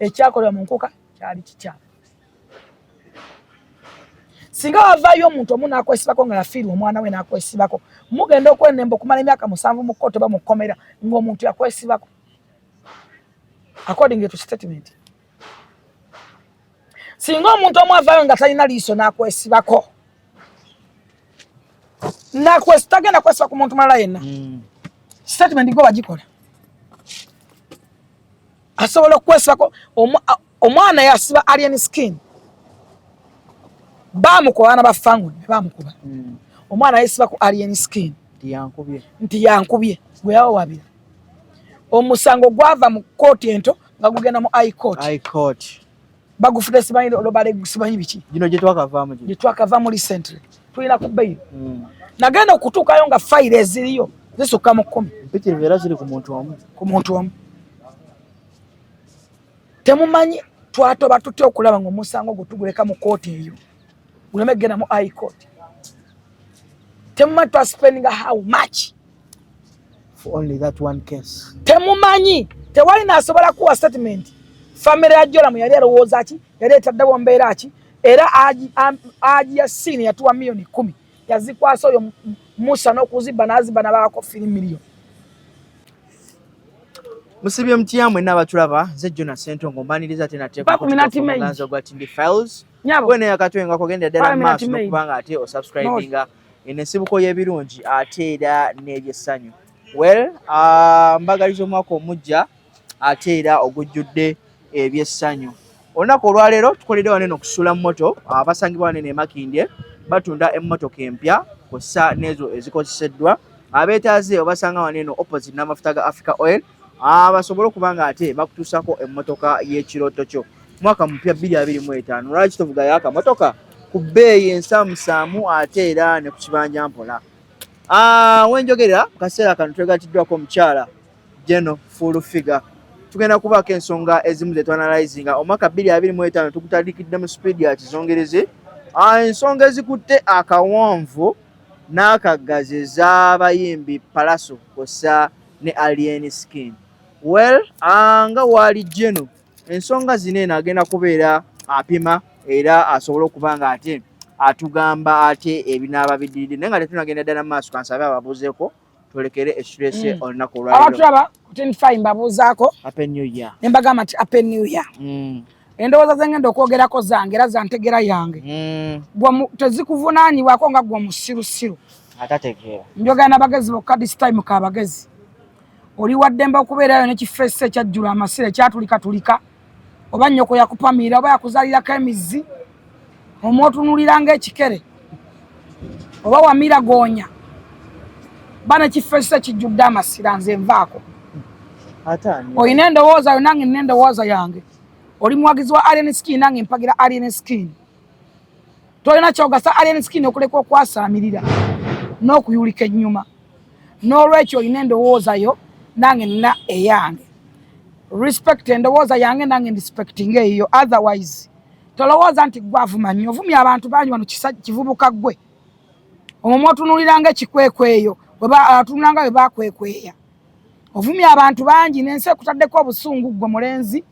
Ekyakolebwa mu nkuuka kyali kikyamu. Singa wavaayo omuntu omu n'akwesibako nga yafiirwa omwana we n'akwesibako, mugenda okwenemba okumala emyaka 7 mu kkooti oba mu kkomera ng'omuntu yakwesibako according to statement. Singa omuntu omu avaayo nga talina liiso n'akwesibako, tagenda kwesiba ku muntu mulala yenna. Statement go bagikola, asobola okukwesibako. Omwana yasiba Alien Skin, bamukuba, abaana ba Fangone bamukuba. Omwana yesiba ku Alien Skin nti yankubye, gwe yawawabira. Omusango gwava mu kooti ento nga gugenda mu High Court, bagufudde simanyi lobale, simanyi biki. Gino gye twakavaamu. Gye twakavaamu recently, tulina ku bail. Nagenda okutuukayo nga fayiro eziriyo zisukka mu 10. Mpitirivu, era ziri ku muntu omu. Ku muntu omu. Temumanyi twatoba tutya okulaba nga omusango ogwo tuguleka mu kooti eyo guleme kugenda mu High Court. Temumanyi twaspendinga how much for only that one case. Temumanyi, tewali nasobola kuwa statement. Famire ya Joramu yali erowooza ki? Yali etaddewo mbeera ki? Era Haji Yasiini yatuwa miliyoni 10, yazikwasa oyo Musa n'okuzibba n'azibba n'abaako 3 miliyoni. Musibye mutya mwenna abatulaba? Nze Jona Sentongo, mbaniriza ate natemuganzo gwa Tindi Files wene yakatwengako. Genda ddala mu maaso n'okuba nga ate osubscribinga. Eno ensibuko y'ebirungi ate era n'ebyessanyu. Well, mbagaliza omwaka omujja ate era ogujjudde ebyessanyu. Olunaku olwaleero tukoledde wanene okusula mmoto. Abasangibwa wanene emakindye batunda emmotoka empya kw'ossa n'ezo ezikozeseddwa. Abeetaaze obasanga waneno opposite n'amafuta ga Africa Oil, basobole okuba nga ate bakutuusako emmotoka y'ekirooto kyo. Mwaka mupya 2025, lwaki tovugayo akamotoka ku bbeeyi ensaamusaamu ate era ne ku kibanja mpola? Wenjogerera mu kaseera kano twegatiddwako omukyala Geno Full Figure. Tugenda kubaako ensonga ezimu ze twanalyzinga. Omwaka 2025 tugutandikidde mu sipiidi ya kizongerezi. Ensonga ezikutte akawanvu n'akaggazi ez'abayimbi Palaso kw'ossa ne Alien Skin. Well, nga waali Geno, ensonga zino eno agenda kubeera apima era asobole okuba nga ate atugamba ate ebinaaba biddiridde. Naye nga tetunagenda ddala mu maaso, kansabe ababuuzeeko twolekere ekituleese olunaku olwaleero. Abatulaba ku 25, mbabuuzaako. Happy New Year. Ne mbagamba nti happy New Year. Endowooza zengenda okwogerako zange era zantegera yange. Tezikuvunaanyibwako nga gwe omusirusiru. Atategeera. Njogera n'abagezi bokka this time. Kabagezi, oli waddembe okubeerayo nekifeesi ekyajjula amasira, ekyatulikatulika, oba nnyoko yakupamiira oba yakuzaalirako emizzi, omwotunulira ng'ekikere, oba wamira goonya ba nekifeesi ekijjudde amasira. Nze nvaako. Olina endowooza yo, nange nina endowooza yange. Oli muwagizi wa Alien Skin, nange mpagira Alien Skin. Tolina kyogasa Alien Skin okuleka okwasaamirira n'okuyulika ennyuma. N'olwekyo olina endowooza yo, nange nina eyange. Respect endowooza yange, nange respecting eyiyo. Otherwise tolowooza nti gwe avuma nnyo. Ovumya abantu bangi wano. Kivubuka ggwe, omwo mwotunuuliranga ekikwekweyo, atunulanga bwe bakwekweya. Ovumya abantu bangi n'ensi ekutaddeko obusungu, ggwe mulenzi.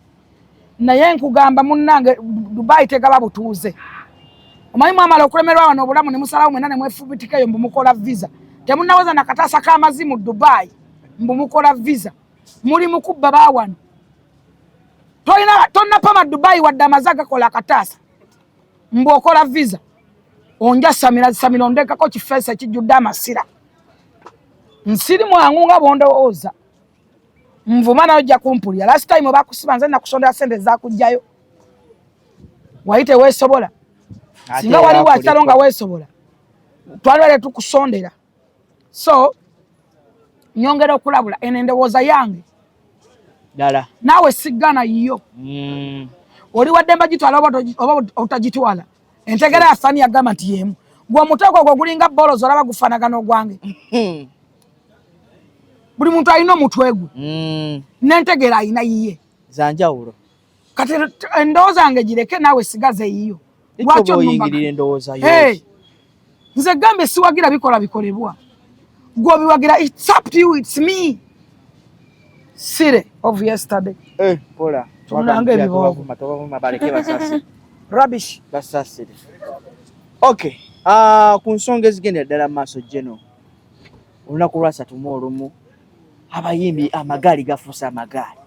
Naye nkugamba munnange, Dubai tegaba butuuze. Omanyi mwamala okulemerwa wano obulamu ne musalawo mwena ne mwefubitika eyo mbu mukola visa. Temunnaweza nakataasa k'amazzi mu Dubai, mbu mukola visa. Muli mukubba baawano. Tolina, tonnapama Dubai wadde amazi agakola akataasa, mbu okola visa. Onja samira samira, ondekako kifeesa ekijjudde amasira. Nsiri mwangu nga bwondowooza. Nvuma nayo ojja kumpulira. Last time obakusiba, nze nakusondera sente zakugjayo. Wali teweesobola. Singa wali wakyalo nga weesobola, twalibale tukusondera. So nyongera okulabula, eno endowooza yange. Ddala. Naawe siggana yiyo. Oli waddemba gitwala oba otagitwala. Entegera ya fani yagamba nti yemu. Gwe omutwe gwo gulinga bolozi, olaba gufaanagana ogwange. Buli muntu alina omutwe gwe n'entegera alina yiye. Zanjawulo. Kati endowooza yange gireke, naawe sigaza eyiyo. Lwaki oyingirira endowooza yo? Nze gambe siwagira bikola bikolebwa, gwe obiwagira. It's up to you, it's me sire of yesterday. Eh, pola. Tunulanga ebiboogo. Tobavuma, baleke basasire. Rubbish. Basasire. Okay, ku nsonga ezigendera ddala mu maaso, geno olunaku lwa 31 abayimbi amagaali gafuuse amagaali,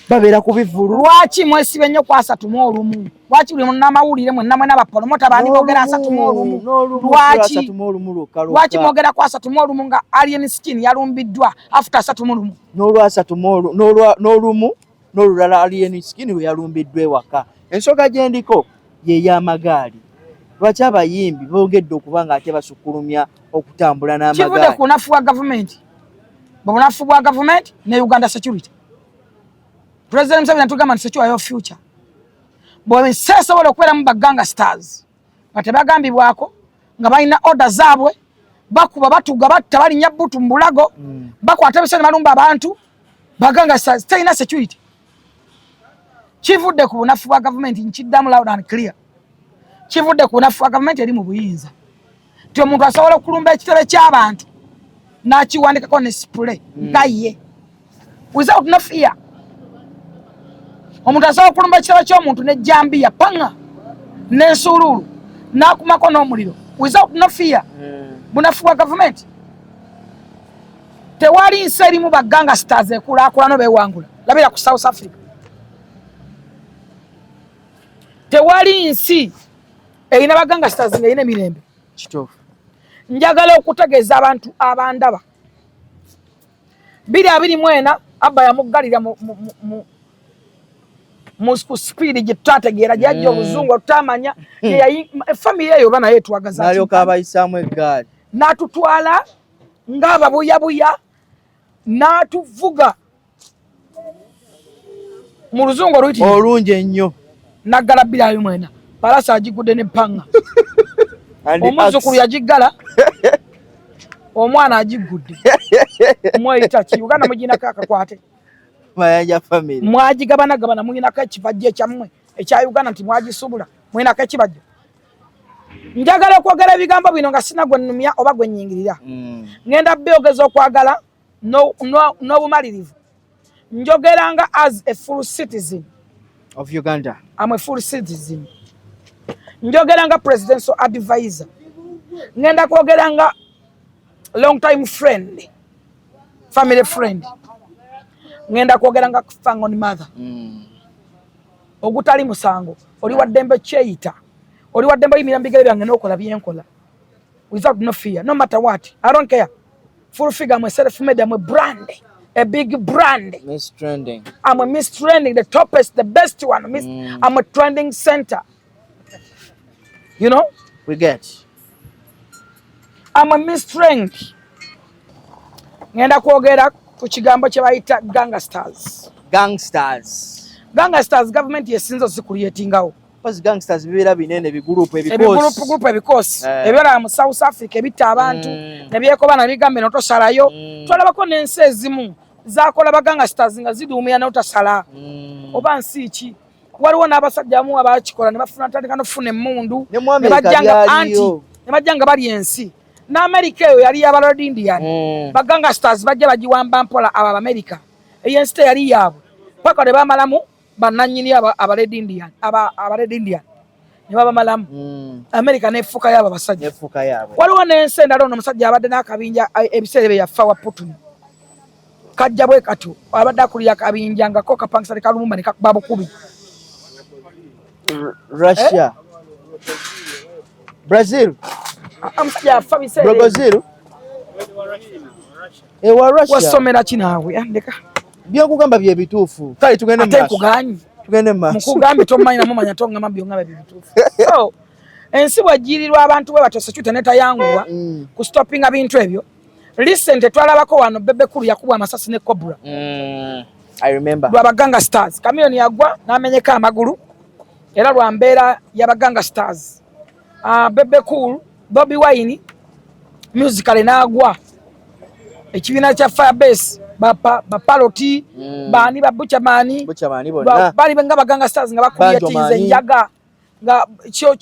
babeera ku bivvulu. Lwaki mwesibe nnyo ku 31? Lwaki buli munnamawulire mwenna mwena bapromota bandi boogera 31? Lwaki? 31 lwokka. Lwaki mwogera ku 31 nga Alien Skin yalumbiddwa after 31? N'olwasatu n'olumu n'olulala Alien Skin we yalumbiddwa ewaka. Ensonga gye ndiko ye y'amagaali. Lwaki abayimbi bongedde okuba nga ate basukkulumya okutambula Kivudde n'amagaali? ku bunafu bwa gavumenti, bunafu bwa gavumenti ne Uganda security. President Museveni atugamba nti secure your future. Bweseesobola okubeeramu ba gangsters nga tebagambibwako, nga balina order zaabwe, bakuba, batuga, batta, balinnya butu mu bulago, bakwata ebisale ne balumba abantu. Ba gangsters terina security. Kivudde ku bunafu bwa gavumenti. Nkiddamu loud and clear, kivudde ku bunafu bwa gavumenti eri mu buyinza, nti omuntu asobola okulumba ekitebe ky'abantu n'akiwandikako ne spray nga ye without no fear. Omuntu asobola okulumba ekitebe ky'omuntu nejjambiya panga n'ensuuluulu n'akumako n'omuliro without no fear. Bunafu bwa gavumenti. Tewali nsi erimu ba gangsters ekulaakulana bewangula. Labira ku South Africa. Tewali nsi erina ba gangsters nga erina emirembe. Kituufu. Njagala okutegeeza abantu abandaba, 2024 abba yamuggalira mu ku speed gye tutategeera, gyajja oluzungu olutamanya. Family eyo oba naye etwagaza ki? N'alyoka abayisaamu eggaali. N'atutwala ng'ababuyabuya, n'atuvuga mu luzungu oluyitirivu. Olungi ennyo. Naggala 2024, Pallaso agigudde ne panga. And Omuzzukulu yagiggala, omwana agiggudde. Mweyita ki? Uganda muginako akakwate? Mayanja family. Mwagigabanagabana, mulinako ekibajjo ekyammwe ekya Uganda nti mwagisubula, mulinako ekibajjo? Njagala okwogera ebigambo bino nga sina gwe nnumya oba gwe nnyingirira. Ngenda byogeza okwagala n'obumalirivu. Njogera nga as a full citizen of Uganda. I'm a full citizen. Njogera nga presidential advisor, ngenda kwogera nga long time friend, family friend, ngenda kwogera nga Fangon mother. Ogutali musango, oli wa ddembe kyeyita, oli wa ddembe oyimira mu bigere byange n'okola byenkola without no fear, no matter what. I don't care. Full figure, I'm a self made, I'm a brand, a big brand. Miss Trending. I'm a Miss Trending, the topest, the best one. Miss, I'm a trending center. You know? We get. I'm a Miss Trend. Ngenda kwogera ku kigambo kye bayita gangsters. Gangsters. Gangsters government yesinza ozicreatingawo. Because gangsters bibeera binene, bigurupu. Ebigurupu gurupu, ebikosi. Eh. Ebyolaba mu South Africa ebitta abantu ne byekoba na bigamba eno tosalayo. Twalabako n'ensi ezimu zakola ba gangsters nga ziduumira n'otasala. Oba nsi ki? Waliwo n'abasajja abamu abakikola ne bafuna, tandika n'okufuna emmundu. Ne mu ne America bajja nga byaliyo. Anti ne bajja nga bali ensi n'Amerika eyo yali yaba Red Indian. Ba gangsters bajja bagiwamba mpola abo Abamerika. Eyo ensi teyali yaabwe paka ne bamalamu bannannyini aba Red Indian, aba Red Indian ne babamalamu. Amerika nefuuka yaabo abasajja. Nefuuka yaabwe. Waliwo n'ensi endala, ono omusajja abadde n'akabinja ebiseera ebyo yafa wa Putin, kajja bwe katyo, abadde akulira akabinja nga ko kapangisa ne kalumba ne kakuba bukubi. Russia. Brazil. Omusajja yafa biseera ebyo. Brazil. Ewa Russia. Wasomera ki naawe? Ah, ndeka. Byokugamba bye bituufu. Kale tugende mu Ate maaso. nkuganyi. Tugende mu maaso. Mukugambe tomanyi namumanya, tongamba byongamba bye bituufu. So ensi bw'ejjirirwa abantu bwe batyo, security netayanguwa ku stoppinga bintu ebyo. Recent twalabako wano Bebe Cool yakubwa amasasi ne Cobra. I remember. Lwa bagangsters. Chameleone yagwa n'amenyeka amagulu era lwa mbeera y'abagangsters. Bebe Cool, Bobi Wine musically n'agwa ekibiina kya Firebase, bapaloti baani, ba Buchaman. Buchaman bonna. Bali nga bagangsters nga Banjo bakuyetinze Mani. enjaga nga kyo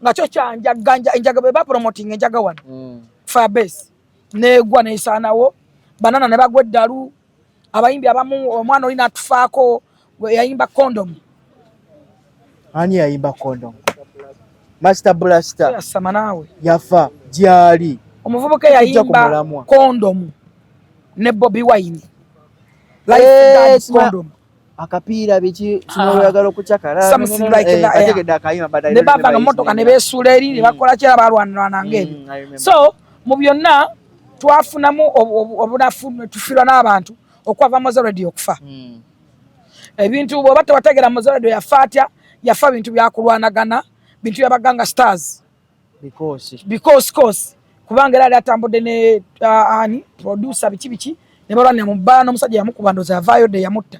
nga kyo kyanjaga enjaga bwe bapromoting enjaga wano. Firebase negwa nesaanawo, banana ne bagwa eddalu, abayimbi abamu, omwana oli n'atufaako. Yayimba Condom. Ani yayimba Condom? Master Blaster. Yasama naawe. Yafa gyali. Omuvubuka yayimba Condom ne Bobi Wine. Life Condom. Akapiira biki kinoyagala okucakala. Something like that. Ategedde akayimba, but ne bava nga motoka ne beesuula eri ne bakola kyera balwanirwananga ebyo. So mu byonna twafunamu obunafu, tufiirwa n'abantu okwava Mowzey Radio okufa. Ebintu bw'oba tewategeera Mowzey Radio yafa atya, yafa bintu byakulwanagana, bintu byabaganga stars. Because because course kubanga era yali atambudde ne ani producer biki biki ne balwanira mu bbaala n'omusajja yamukuba, ndowooza yavaayo dde yamutta.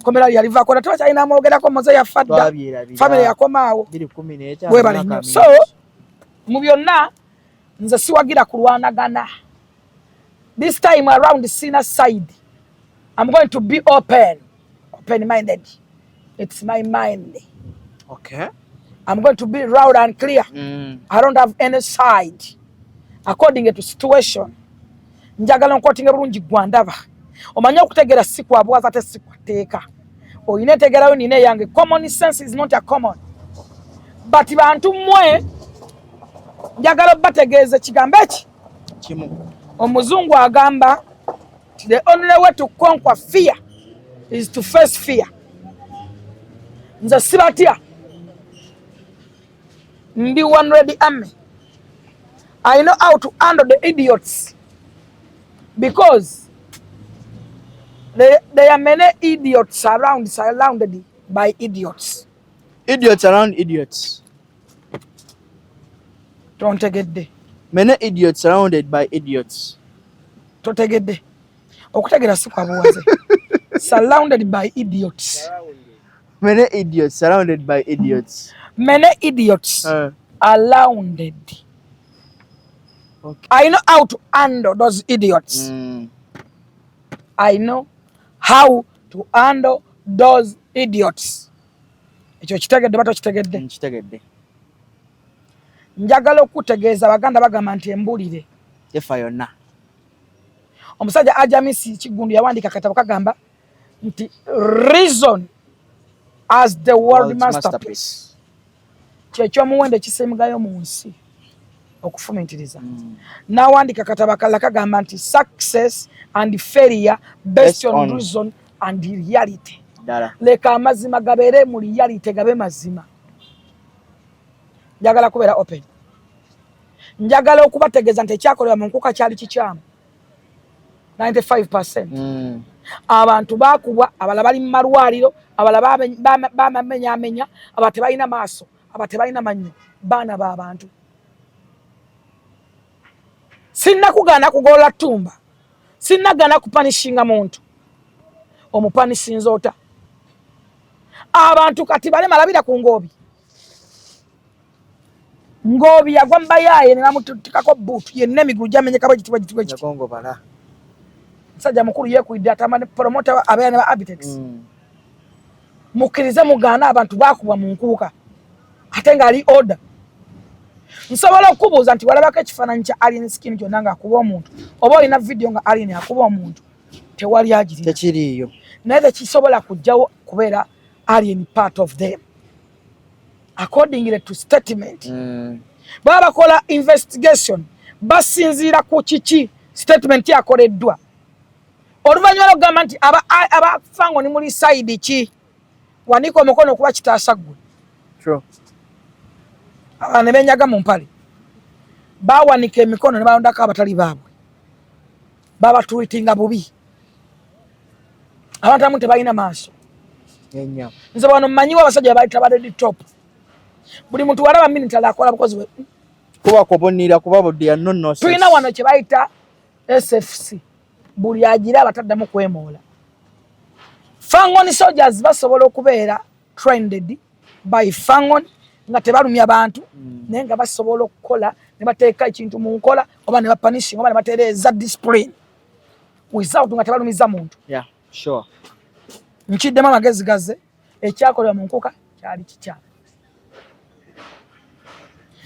Komera yalivaako na tebakyalina amwogerako. Mowzey yafa dda, family yakomaawo. Webale nnyo. So mu byonna nze siwagira kulwanagana. This time around sina side. I'm going to be open minded. It's my mind. I'm going to be loud and clear. I don't have any side according to situation. Njagala nkotinga bulungi gwandaba omanye okutegeera si kwa bwaza ate si kwa tteeka. Olina entegeerayo, nina eyange. Common sense is not a common, but bantu mmwe njagala obategeeza ekigambo eki kimu. Omuzungu agamba, "The only way to conquer fear is to face fear." Nze sibatya, ndi one ready army. I know how to handle the idiots because there are many idiots around, surrounded by idiots. Idiots around idiots. Tontegedde. Many idiots surrounded by idiots. Totegedde. Okutegeera si kwa buwaze. Surrounded by idiots. Many idiots surrounded by idiots. Many idiots surrounded. I know how to handle those idiots. I know how to handle those idiots. Ekyo kitegedde oba tokitegedde? Nkitegedde. Njagala okutegeeza, Abaganda bagamba nti embulire tefa yonna. Omusajja Ajamisi Kigundu yawandiika akatabo kagamba nti "Reason as the World World's Masterpiece." Kyekyomuwendo ekisemgayo mu nsi okufumintiriza. N'awandiika akatabo akalala kagamba nti "Success and Failure Based Based on Reason and Reality." Ddala. Leka amazima gabeere mu reality, gabe mazima. Njagala kubeera open. Njagala okubategeeza nti ekyakolebwa mu nkuka kyali kikyamu 95. Abantu bakubwa, abalala bali mu malwaliro, abalala bamenyamenya, aba tebalina maaso, aba tebalina mannyo, baana b'abantu. Sinnakugaana kugolola ttumba, sinnagaana kupunishinga muntu. Omupunishinza ota abantu kati balema labira ku Ngoobi. Ngoobi yagwa mubayaaye ne bamutikako buutu yenna, emigulu gyamenyeka bwe giti bwe giti bwe giti. Yagongobala. Musajja mukulu yeekwidde atamba ne promoter abeera ne ba Abitex. Mukkirize mugaane, abantu baakubwa mu nkuuka ate ng'ali order. Nsobola okubuuza nti walabako ekifaananyi kya Alien Skin kyonna ng'akuba omuntu, oba olina vidiyo nga Alien akuba omuntu? Tewali agirina. Tekiriiyo. Naye tekisobola kujjawo kubeera Alien part of them according to statement. Baba bakola investigation, basinziira ku kiki statement yakoleddwa oluvannyuma lwokugamba nti abafango ni muli side ki. Wanika omukono kuba kitaasa ggwe. True. Abalala ne benyaga mu mpale, bawanika emikono ne balondako abatali baabwe, babatreatinga bubi. Abantu abamu tebalina maaso. Ennyo. Nze wano mmanyiwo abasajja bayita ba red top. Buli muntu walaba military akola bukozi bwe. Kuba kubonera kuba budde ya no nonsense. Tulina wano kye bayita SFC, buli agira abataddamu kwemoola. Fangoni soldiers basobola okubeera trained by Fangoni nga tebalumya bantu, naye nga basobola okukola ne bateeka ekintu mu nkola, oba ne bapunishing, oba ne batereeza discipline without nga tebalumiza muntu. Yeah, sure. Nkiddemu amagezi gaze, ekyakolebwa mu nkuka kyali kikyamu.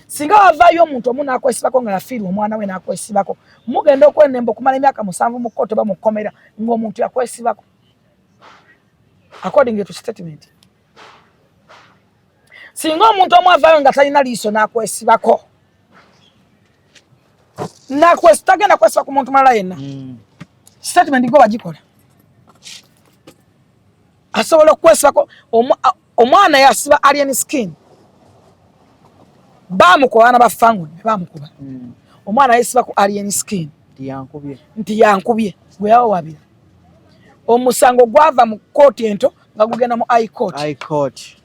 Singa wavaayo omuntu omu n'akwesibako nga yafiirwa omwana we n'akwesibako, mugenda okwenemba okumala emyaka 7 mu kkooti oba mu kkomera ng'omuntu yakwesibako. According to statement, singa omuntu omu avaayo nga talina liiso n'akwesibako, tagenda kwesiba ku muntu mulala yenna. Statement gwe bagikola asobola okukwesibako. Omwana yasiba Alien Skin, bamukuba, abaana ba Fangone bamukuba. Omwana yesiba ku Alien Skin nti yankubye, gwe yawawabira. Omusango gwava mu kooti ento nga gugenda mu High Court,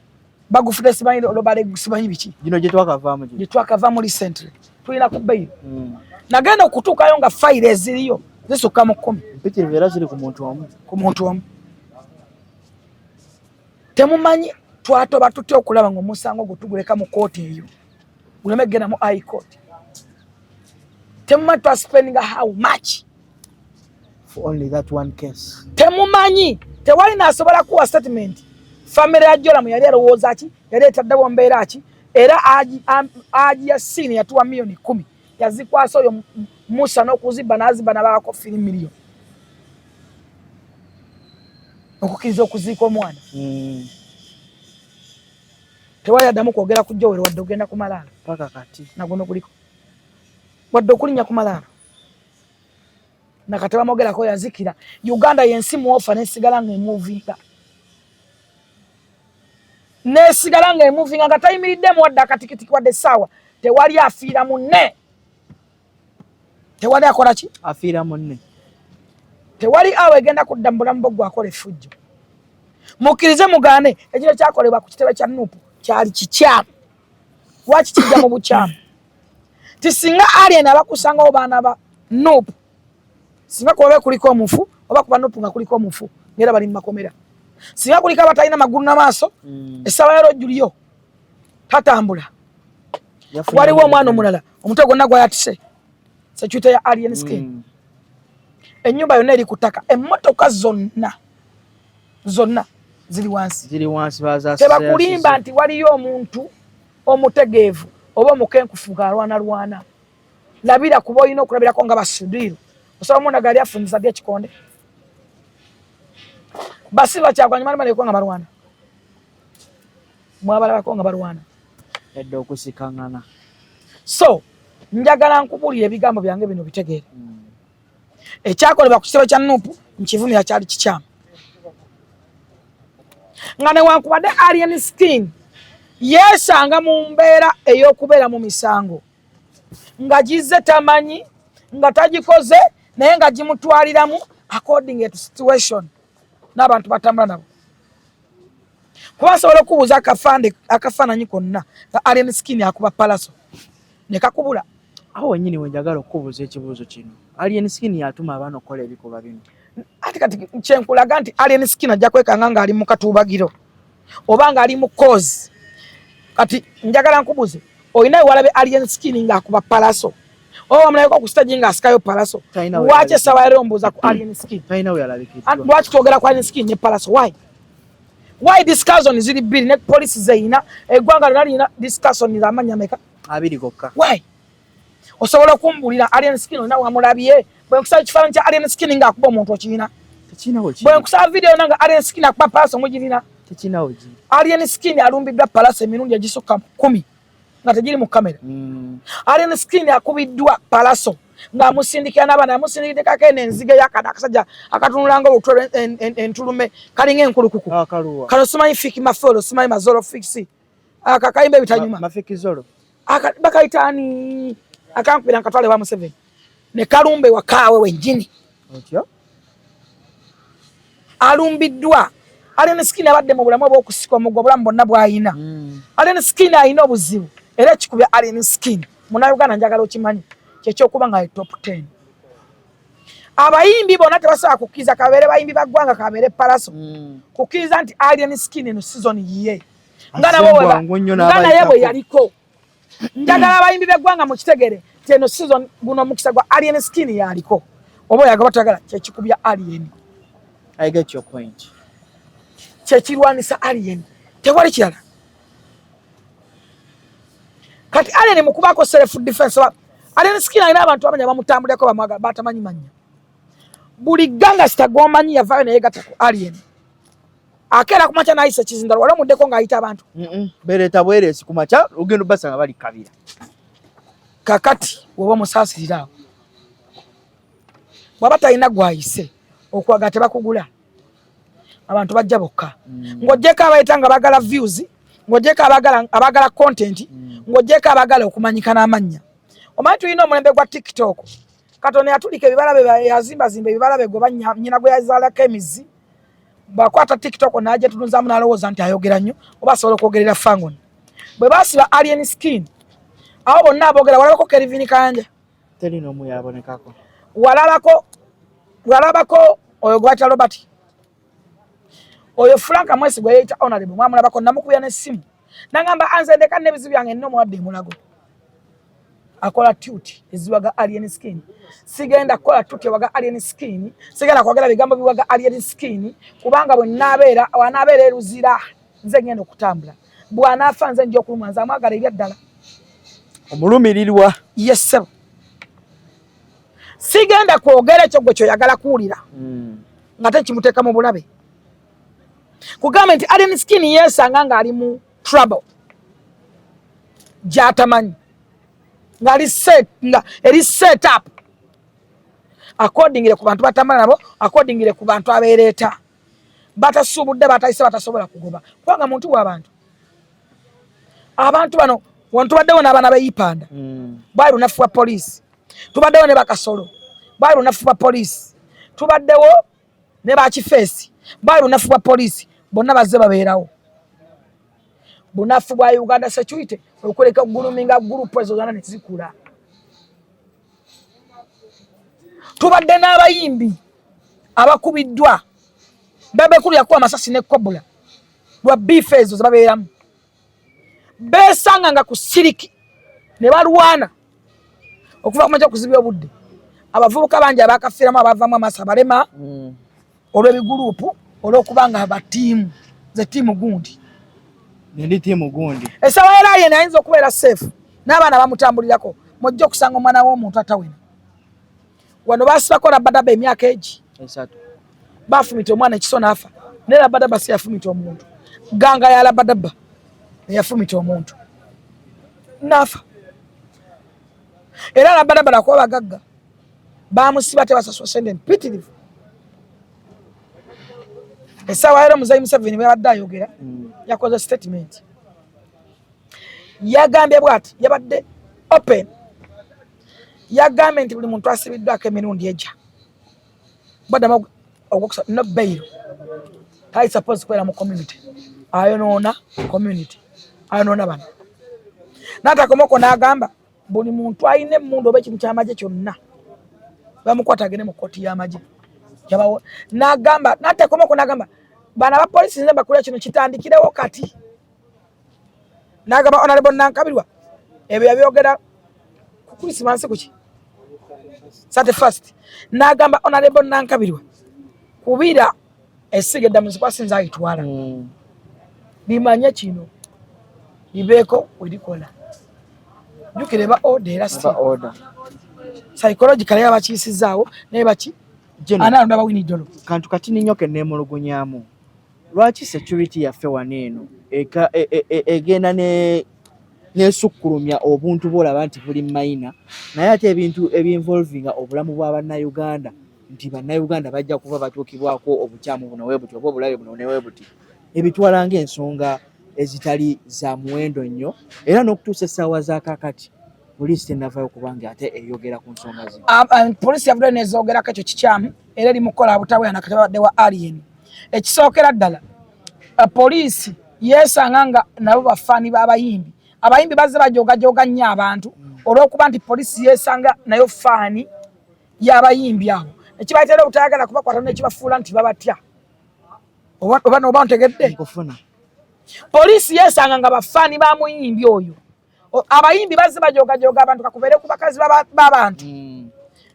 bagufudde simanyi lobale, simanyi biki. Gino gye twakavaamu. Gye twakavaamu recently, tulina ku bail. Nagenda okutuukayo nga fayiro eziriyo zisukka mu 10. Mpitirivu, era ziri ku muntu omu. Ku muntu omu. Temumanyi twatoba tutya okulaba nga omusango gwe tuguleka mu kooti eyo guleme kugenda mu High Court. Temumanyi twaspendinga how much for only that one case. Temumanyi, tewali nasobola kuwa statement. Famire ya Joramu yali erowooza ki? Yali etaddewo mbeera ki? Era aji ya siini yatuwa miliyoni 10, yazikwasa oyo Musa n'okuzibba n'azibba nabaako 3 miliyoni okukkiriza okuziika omwana. Tewali addamu kwogera ku Jowero wadde ogenda ku malaalo. Paka kati. Naguno guliko wadde okulinnya ku malaalo nakati bamwogerako yazikira. Uganda yensi muofa nesigala nga emuvinga, nesigala nga emuvinga nga tayimiriddemu wadde akatikitiki wadde essaawa. Tewali afiira munne, tewali akola ki? Afiira munne. Tewali awo egenda kudda mu bulamu bwo gwakola effujjo. Mukkirize mugaane, ekiro kyakolebwa ku kitebe kya NUP kyali kikyamu. Lwaki kijja mu bukyamu? Ti singa Alien abakusangawo baana ba NUP, singa kubabe kuliko omufu oba kuba NUP nga kuliko omufu ngera bali mu makomera, singa kuliko abatalina magulu n'amaaso. Essaawa ya Rojuliyo tatambula. Waliwo omwana omulala omutwe gwonna gwayatise security ya Alien Skin. Ennyumba yonna eri ku ttaka, emmotoka zonna zonna ziri wansi. Ziri wansi. Tebakulimba nti waliyo omuntu omutegeevu oba omukenkufu ng'alwanalwana. Labira kuba olina okulabirako nga basudiiro osobola omwana gali afunyiza ddi ekikonde basiba kyagwanyuma nga balwana, mwabalabako nga balwana. Edda okusikangana. So njagala nkubulira ebigambo byange bino bitegeere. Ekyakolebwa ku kitebe kya NUP nkivumira, kyali kikyamu, nga newankubadde Alien Skin yeesanga mu mbeera ey'okubeera mu misango nga gize tamanyi nga tagikoze, naye nga gimutwaliramu according to situation n'abantu batambula nabo, kuba asobola okubuuza akafande akafaananyi konna nga Alien Skin akuba Pallaso ne kakubula. Awo wenyini wenjagala okukubuuza ekibuuzo kino: Alien Skin yatuma abaana okukola ebikolwa bino? Ate kati kyenkulaga nti Alien Skin ajja kwekanga ng'ali mu katuubagiro oba ng'ali mu cause. Kati njagala nkubuuze, olina wewalabe Alien Skin ng'akuba Pallaso oba wamulabeko ku stage ng'asikayo Pallaso? Lwaki essaawa yaleero mbuuza ku Alien Skin? Lwaki twogera ku Alien Skin ne Pallaso? Why discussion ziri bbiri ne police zeyina? Eggwanga lyonna lirina discussion z'amannya meka? Abiri gokka. Why? Osobola okumbuulira Alien Skin olina wamulabye? Bwe nkusaba ekifaananyi kya Alien Skin ng'akuba omuntu, okirina? Bwe nkusaba video yonna nga Alien Skin akuba Pallaso, mugirina? Alien Skin alumbiddwa Pallaso emirundi egisukka mu 10 nga tegiri mu kamera. Alien Skin akubiddwa Pallaso ng'amusindikira n'abaana, yamusindikirako eno enzige yakada akasajja akatunula nga olutwe entulume, kalinga enkulukuku. Kano simanyi Fik Mafolo, simanyi Mazolo Fix, akakayimba ebitanyuma bakayita ani, akankubira nkatwale wa Museveni ne kalumbe wakaawe wennyini. Alumbiddwa. Alien Skin abadde mu bulamu obw'okusika omugwa obulamu bwonna bw'ayina. Alien Skin alina obuzibu, era ekikubya Alien Skin, Munnayuganda njagala okimanyi, kyekyokuba nga top 10 abayimbi bonna tebasobola kukkiriza, kabeere bayimbi ba ggwanga, kabeere Pallaso, kukkiriza nti Alien Skin eno season ye, nga naye bwe yaliko. Njagala abayimbi b'eggwanga mukitegere nti eno season, guno omukisa gwa Alien Skin yaliko, oba oyagala toyagala, kyekikubya Alien. I get your point. Kyekirwanisa Alien, tewali kirala. Kati Alien mukubaako self defense, Alien Skin alina abantu abanya bamutambulirako bamwagala batamanyi mannya. Buli gangster gwomanyi yavaayo naye gatta ku Alien. Akeera ku makya n'ayisa ekizindalo, wali omuddeko ng'ayita abantu? Bereeta bwereesi ku makya, ogenda obasanga bali kabira. Kakati woba omusaasirira awo, bw'aba talina gw'ayise, okwagala tebakugula, abantu bajja bokka. Ng'oggyeko abayita nga baagala views, ng'oggyeko abaagala content, ng'oggyeko abaagala okumanyika n'amannya. Omanyi tulina omulembe gwa TikTok. Katonda yatulika ebibala bye, yazimbazimba ebibala bye gwe nnyina gwe yazaalako emizi. Bw'akwata TikTok n'agyetunuzaamu n'alowooza nti ayogera nnyo oba asobola okwogerera fangoni. Bwe baasiba Alien Skin, abo bonna aboogera, walabako Kelvin Kayanja? Teri n'omu yabonekako. Walabako oyo gwayita Robert, oyo Frank Mwesigwa yeyita honorable? Mwamulabako? Namukubira n'essimu nangamba, "Anze ndeka n'ebizibu byange, nina omuwadde emulago akola tweet eziwaga Alien Skin. Sigenda kukola tweet ewaga Alien Skin, sigenda kwogera bigambo biwaga Alien Skin, kubanga bwe naabeera wanaabeera eruzira, nze ngenda okutambula. Bw'anaafa, nze nja okulumwa. Nze amwagala ebyaddala." Omulumirirwa. Yes ssebo. Sigenda kwogera ekyo gwe kyoyagala kuwulira, nga tekimuteeka mu bulabe. Kugambe nti Alien Skin yeesanga ng'ali mu trouble gy'atamanyi, ng'ali set, nga eri set up accordingly ku bantu batambula nabo, accordingly ku bantu abeereeta, batasuubudde, batayise, batasobola kugoba, kubanga muntu w'abantu. Abantu bano wano tubaddewo n'abaana b'eipanda, bwali lunafu bwa poliisi. Tubaddewo ne bakasolo, bwali lunafu bwa poliisi. Tubaddewo ne bakifeesi, bwali lunafu bwa poliisi. Bonna bazze babeerawo. Bunafu bwa Uganda security okuleka guluminga group ezo zonna nezikula. Tubadde n'abayimbi abakubiddwa, Bebekulu yakuba amasasi ne kobula lwa beef ezo zebabeeramu. Besanga nga ku siriki ne balwana okuva kumakya okuzibya obudde. Abavubuka bangi abakafiiramu, abavamu amaaso, abalema olw'ebigulupu, olw'okuba nga batiimu ze tiimu gundi. Ndi tiimu gundi. Essaawa era yena ayinza okubeera safe n'abaana bamutambulirako. Mujja okusanga omwana w'omuntu atawena. Wano basibako Rabadaba emyaka egi 3. Bafumita omwana ekiso n'afa, naye Rabadaba si yafumita omuntu. Ganga ya Rabadaba eyafumita omuntu n'afa. Era Rabadaba nakuba bagagga bamusiba, tebasasula sente mpitirivu. Essaawa era Muzeyi Museveni bwe yabadde ayogera, yakoze statement, yagambye bwati, yabadde open, yagambye nti buli muntu asibiddwako emirundi ejja baddamu ogwokusatu no bail, tali suppose kubeera mu community, ayonoona community, ayonoona bano. N'atakomoko n'agamba buli muntu alina emmundu oba ekintu ky'amagye kyonna bamukwata agende mu kkooti y'amagye. Yabawo n'agamba, n'atakomoko n'agamba bano abapoliisi, nze mbakulira kino kitandikirewo kati. N'agamba Honorable Nankabirwa, ebyo yabyogera ku Christmas kuki 31st. N'agamba Honorable Nankabirwa, kubira essiga eddamuzi kwasinza ayitwala, limanye kino libeeko werikola. Jjukira eba order era Aba order. Psychologically yaba bakiyisizaawo, naye baki General, analonda bawinidolo. Kantu katini nnyo ke neemulugunyaamu: lwaki security yaffe wano eno egenda nesukkulumya obuntu bwolaba nti buli mayina, naye ate ebintu ebinvolvinga obulamu bwa Bannayuganda, nti Bannayuganda bajja kuba batuukibwako obukyamu buno we buti oba obulabe buno newe buti, ebitwala ng'ensonga ezitali za muwendo nnyo, era n'okutuusa essaawa za kaakati poliisi tennavaayo kubanga ate eyogera ku nsonga zino? Poliisi yavuddeyo nezogerako. Ekyo kikyamu era eri mukukola butaweera nakati wa Alien. Ekisookera ddala, poliisi yeesanga nga nabo bafaani b'abayimbi. Abayimbi bazze bajogajoga nnyo abantu olw'okuba nti poliisi yeesanga nayo faani y'abayimbi abo, ekibaletera obutayagala kubakwata nekibafuula nti babatya. Oba ntegedde? Nkufuna. Poliisi yeesanga nga bafaani ba muyimbi oyo. Abayimbi bazze bajogajoga abantu, kakubeere ku bakazi b'abantu,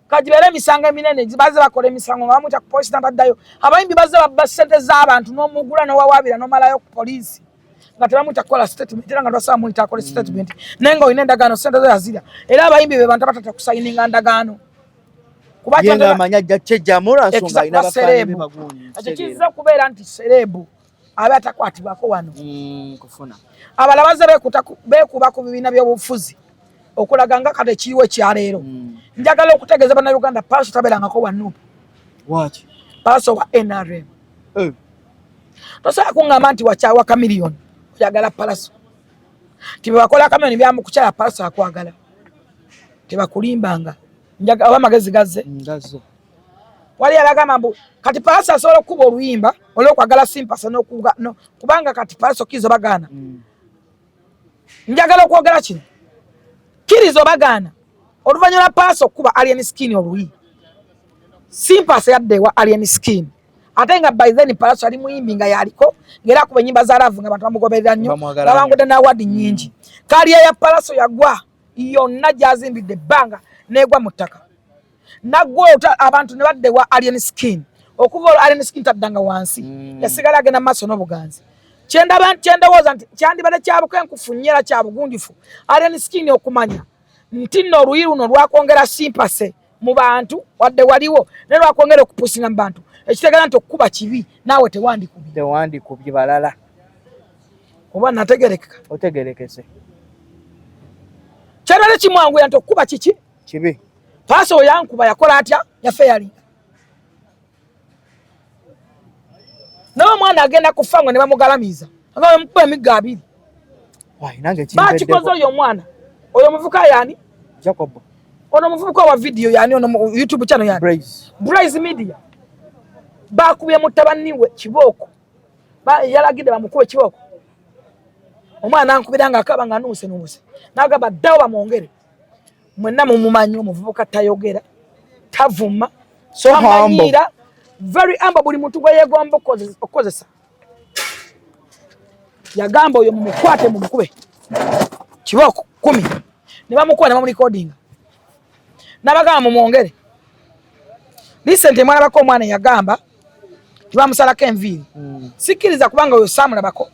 kagibeere emisango eminene. Bazze bakola emisango nga bamuyita ku poliisi nataddayo. Abayimbi bazze babba ssente z'abantu, n'omugula n'owawaabira n'omalayo ku poliisi nga tebamuyita kukola statement, era nga twasaba muyita akole statement, naye nga olina endagaano, ssente zo yazirya. Era abayimbi be bantu abatata kusayininga ndagaano. Kuba ye ng'amanyi ajja kyejjamu lwa nsonga alina Kuba bafaani be celeb. bagundi. Ekyo kiyinza okubeera nti celeb. Abe atakwatibwako wano. Kufuna. Abalala bazze beekuba ku bibiina by'obufuzi okulaga nga kati ekiriwo ekyaleero. Njagala okutegeeza Bannayuganda, Pallaso tabeerangako wa NUP. Waki? Pallaso wa NRM. Eh. Tosobola kuŋŋamba nti wakyawa Chameleone oyagala Pallaso. Ti bwe bakola Chameleone byamukukyala, Pallaso akwagala. Tebakulimbanga. Oba amagezi gazze. Ngazze. Wali abagamba mbu kati Pallaso asobola okukuba oluyimba olw'okwagala sympathy n'okuga no, kubanga kati Pallaso kkiriza bagaana. Njagala okwogera kino, kkiriza obagaana, oluvannyuma lwa Pallaso okukuba Alien Skin oluyi, sympathy yadda ewa Alien Skin, ate nga by then Pallaso ali muyimbi nga yaliko ng'era akuba ennyimba za love nga abantu bamugoberera nnyo, Bamwagala nnyo. Babangudde n'award nnyingi. Career ya Pallaso yagwa yonna gy'azimbidde ebbanga n'egwa mu ttaka, naggwa abantu ne badda ewa Alien Skin. Okuva olwo Alien Skin taddanga wansi, yasigala agenda mu maaso n'obuganzi. Kyendaba, kyendowooza nti kyandibadde kyabukenkufu nnyo era kyabugunjufu Alien Skin okumanya nti nno oluyi luno lwakwongera sympathy mu bantu, wadde waliwo naye lwakwongera okupusinga mu bantu, ekitegeeza nti okukuba kibi, naawe tewandikubye. Tewandikubye balala. Oba nategerekeka? Otegerekese. Kyandibadde kimwanguya nti okukuba kiki? Kibi. Pallaso oyankuba yakola atya? Yafe yalinga naye omwana agenda kufa ngo ne bamugalamiza nga bamukuba emiggo abiri. Wai, nange bakikoze. Kimpeddeko. Oyo omwana oyo omuvubuka yani? Jacob. Ono omuvubuka wa video yani? Ono mu YouTube channel yani? Braze. Braze Media. Bakubye mutabani we kibooko. Yalagidde bamukube kibooko. Omwana ankubira nga akaba nga nuuse nuuse, nagamba ddawo bamwongere. Mwenna mumumanyi omuvubuka, tayogera, tavuma. So humble. Amanyiira, very humble, buli muntu gwe yeegomba okukozesa. Yagamba oyo mumukwate mumukube kibooko 10, ne bamukuba ne bamurecordinga, nabagamba mumwongere. Recent mwalabako omwana yagamba tibamusalako enviiri. Sikkiriza kubanga oyo saamulabako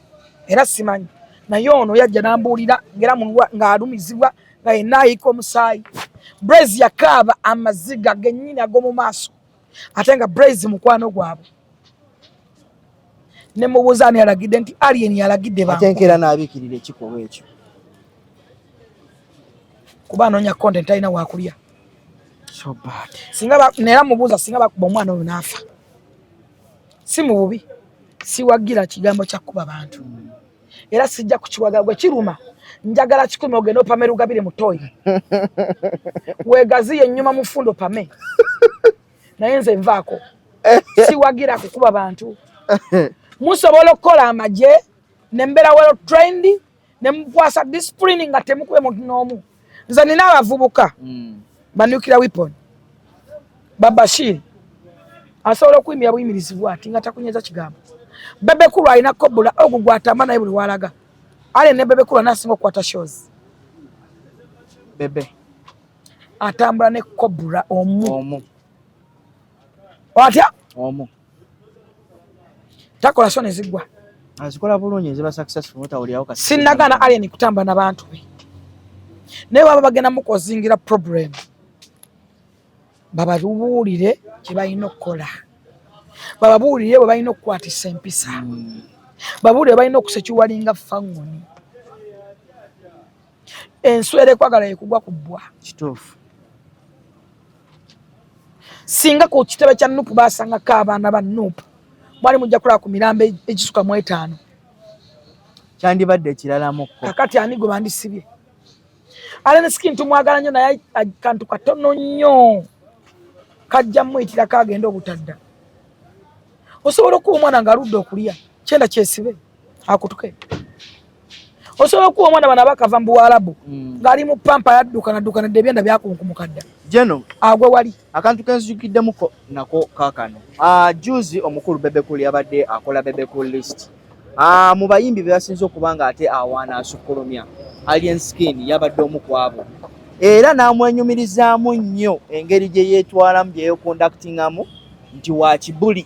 era simanyi, naye ono yajja n'ambuulira ngera ng'alumizibwa nga yenna ayiika omusaayi. Braze yakaaba amaziga gennyini ag'omu maaso, ate nga Braze mukwano gwabwe. Ne mubuuza ani yalagidde, nti Alien yalagidde ate bankube. Enkeera n'abiikirira ekikolwa ekyo. Kuba anoonya content, talina wakulya. So bad. Singa nera mubuuza singa bakuba omwana oyo n'afa, si mu bubi. Siwagira kigambo kya kuba bantu era sijja kukiwagira. Gwe kiruma, njagala kikumi ogende opame lugabire mutoyi wegaziye ennyuma mufundo pame, naye nze nvaako, siwagira kukuba bantu. Musobola okukola amagye nembeera well trained ne mukwasa discipline nga temukube muntu n'omu. Nze nina abavubuka ba nuclear weapon, Babashiri asobola okuyimirira buyimirizi bwati nga takunyeza kigambo. Bebe Cool alina cobra ogwo gwatamba naye buli walaga ale ne Bebe Cool nasinga okukwata shows. Bebe atambula ne cobra omu. Omu. Atya? Omu. Takola show nezigwa. Azikola bulungi, ziba successful, mutawulirawo kasi. Sinagaana Alien kutambula n'abantu be, naye baba bagenda mukozingira problem, bababuulire kye balina okukola, bababuulire bwe balina okukwatisa empisa, babuulire balina okusekiwalinga faŋŋoni enswera ekwagala ekugwa ku bbwa. Kituufu. Singa ku kitebe kya NUP basangako abaana ba NUP, mwali mujja kulaba ku mirambo egisuka mu etaano. Kyandibadde ekiralamuko. Kakati ani gwe bandisibye? Alien Skin tumwagala nnyo, naye kantu katono nnyo kajja muyitirako agenda obutadda. Osobola okuba omwana ng'aludde okulya kyenda kyesibe akutuke. Osobola okuba omwana bano abakava mu Buwalabu ng'ali mu pampa yadduka nadduka nadda ebyenda byakunkumuka dda. Geno. Agwe wali. Akantu kenzijukiddemuko nako kaakano. Juzi omukulu Bebe Cool yabadde akola Bebe Cool list. Mu bayimbi be basinze okuba nga ate awaana asukkulumya, Alien Skin yabadde omu ku abo, era n'amwenyumirizaamu nnyo engeri gye yeetwalamu, gye yeeconductingamu nti wa kibuli.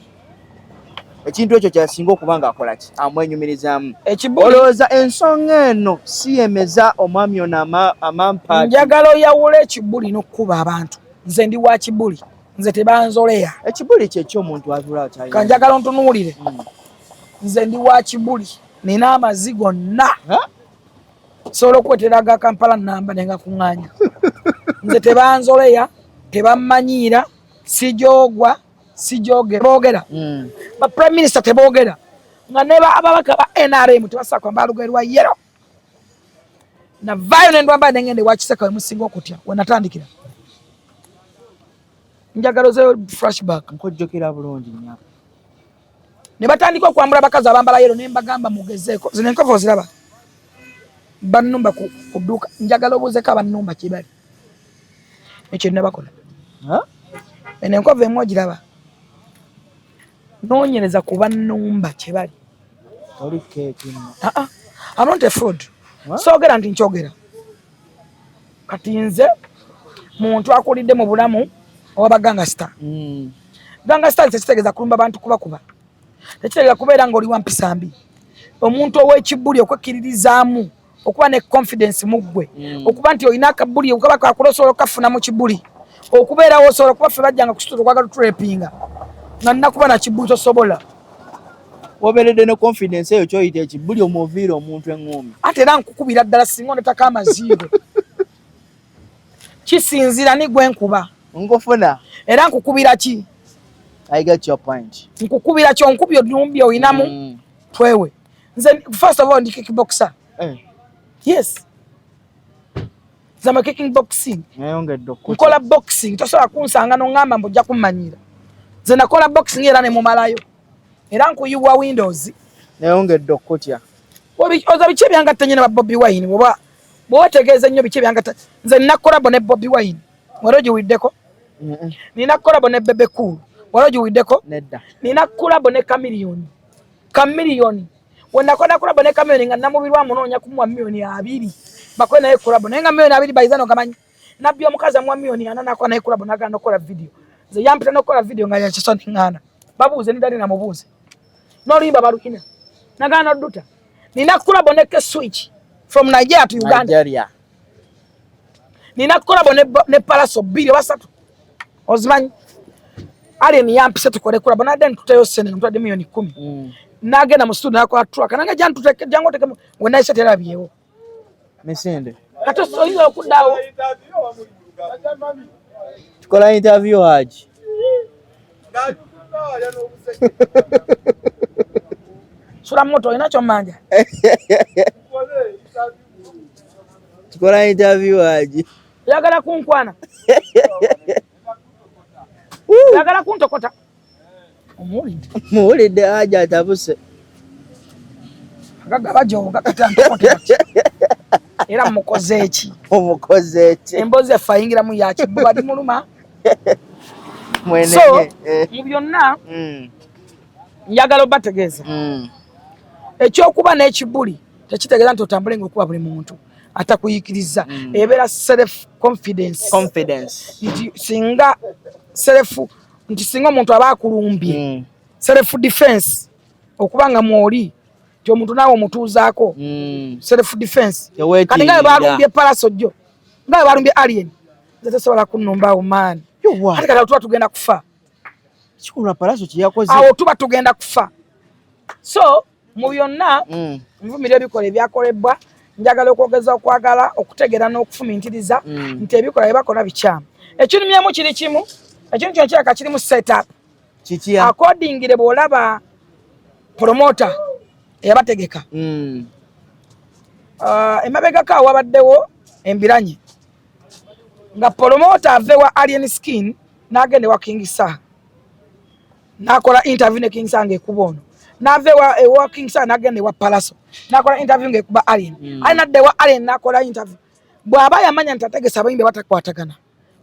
Ekintu ekyo kyasinga okuba ng'akola ki amwenyumirizaamu. Ekibuli. Olowooza ensonga eno si yemeza omwami ono amampaati? Njagala oyawula ekibuli n'okukuba abantu. Nze ndi wa kibuli, nze tebanzoleya. Ekibuli kyekyomuntu atula. Kanjagala ontunuulire. Nze ndi wa kibuli, nina amazi gonna, sobola okuwetera aga Kampala namba nengakuŋŋaanya. Nze tebanzoleya, tebammanyiira, sijogwa, sijoge boogera. Ba prime minister teboogera, nga ne ababaka ba NRM tebasobola kwambala lugoye lwa yellow. Navaayo nendwambala nengenda ewa Kiseka wemusinga okutya wenatandikira. Njagala ozeyo flashback. Nkojjokera bulungi nnyo. Ne batandika okwambula abakazi abambala yellow, ne mbagamba mugezeeko. Zino enkovu oziraba, bannumba ku dduuka. Njagala obuuzeko abannumba kibali ekyo nabakola. Eno enkovu emu ogiraba, noonyereza ku bannumba kyebali. Oli keeki nno. I'm not a fraud. Soogera nti nkyogera. Kati nze muntu akulidde mu bulamu owa gangster. Gangster tekitegeeza kulumba bantu kubakuba, tekitegeeza kubeera ng'oli wa mpisa mbi. Omuntu ow'ekibuli okwekkiririzaamu, okuba ne confidence mu ggwe, okuba nti olina akabuli okaba kakula, osobola okukafuna mu kibuli, okubeerawo osobola kuba ffe bajjanga kusitula okwagala oturepinga nga nnakuba na kibuli tosobola. Wobeeredde ne confidence eyo kyoyita ekibuli omwoviira omuntu eŋŋumi. Ate era nkukubira ddala singa ondetako amaziigo. Kisinzira ni gwe nkuba. Nkufuna. Era nkukubira ki? I get your point. Nkukubira ki? Onkubi onumbye oyinamu twewe. Nze first of all ndi kickboxer. Yes, nze am kicking boxing. Nayongedde okukutya. Nkola boxing, tosobola kunsanga noŋŋamba mbu ojja kummanyira. Nze nakola boxing era ne mumalayo, era nkuyiwa windows. Nayongedde okukutya. Oza biki ebyangatta nnyo ne ba Bobi Wine? Oba bw'otegeeza ennyo biki ebyangatta, nze nina collabo ne Bobi Wine, wali ogiwuliddeko? Nina collabo ne Bebe Cool, wali ogiwuliddeko? Nedda. Nina collabo ne Chameleone. Chameleone, wenakola collabo ne Chameleone nga namubirwa amunoonya kumuwa 20 million bakole naye collabo, naye nga 20 million bayiza nogamanyi nabbi omukazi amuwa 40 million nakola naye collabo, nagana nokukola video. Nze yampita nokukola video nga yakisa neŋŋaana. Babuuze nidali namubuuze n'oluyimba balukina nagaana odduta. Nina collabo ne K-Switch from Nigeria to Uganda. Nigeria. Nina collabo ne Palaso bbiri oba ssatu ozimanyi. Alien yampise tukole collabo, nadde ntuteyo sente, ntwadde 10 million. Nagenda mu studio nakola track nange jangu otekemu, wenayise terabyewo. Misinde. Kati oyinza okuddaawo. Tukola interview, Haji. Sula moto olina kyommanja. Tukola interview, Haji. Oyagala kunkwana, oyagala kuntokota, omuwulidde? Muwulidde, Haji atabuse. Agaga bajoga, kati antokotera ki? Era mukoze eki? Omukoze eki? Emboozi effe ayingiramu yakibuba limuluma. Mwenenye. So mu byonna njagala obategeeza, ekyokuba n'ekibuli tekitegeeza nti otambule ngaokuba buli muntu atakuyikiriza. Ebeera self confidence. Confidence. Nti singa self, nti singa omuntu aba akulumbye, self defense, okuba nga mwoli nti omuntu naawe omutuuzaako. Self defense. Teweetiirira. Kati nga bwe balumbye Palaso jjo, nga bwe balumbye Alien, nze tesobola kunnumbaawo maani. Yowa. Ate kati awo tuba tugenda kufa. Kikulwa Palaso kye yakoze. Awo tuba tugenda kufa. So mu byonna, nvumira ebikola ebyakolebwa. Njagala okwogeza okwagala okutegeera n'okufumintiriza nti ebikola bye bakola bikyamu. Ekirumyemu kiri kimu, ekintu kino kiraka kirimu setup. Kikiya. Accordingly, bw'olaba promoter eyabategeka, emabegako awo wabaddewo embiranye nga promoter ave wa Alien Skin n'agenda ewa King Saha n'akola interview ne King Saha ng'ekuba ono, n'ava ewa King Saha n'agenda ewa Palaso n'akola interview ng'ekuba Alien. Ali nadda ewa Alien n'akola interview. Bw'aba yamanya nti ategesa abayimbi batakwatagana,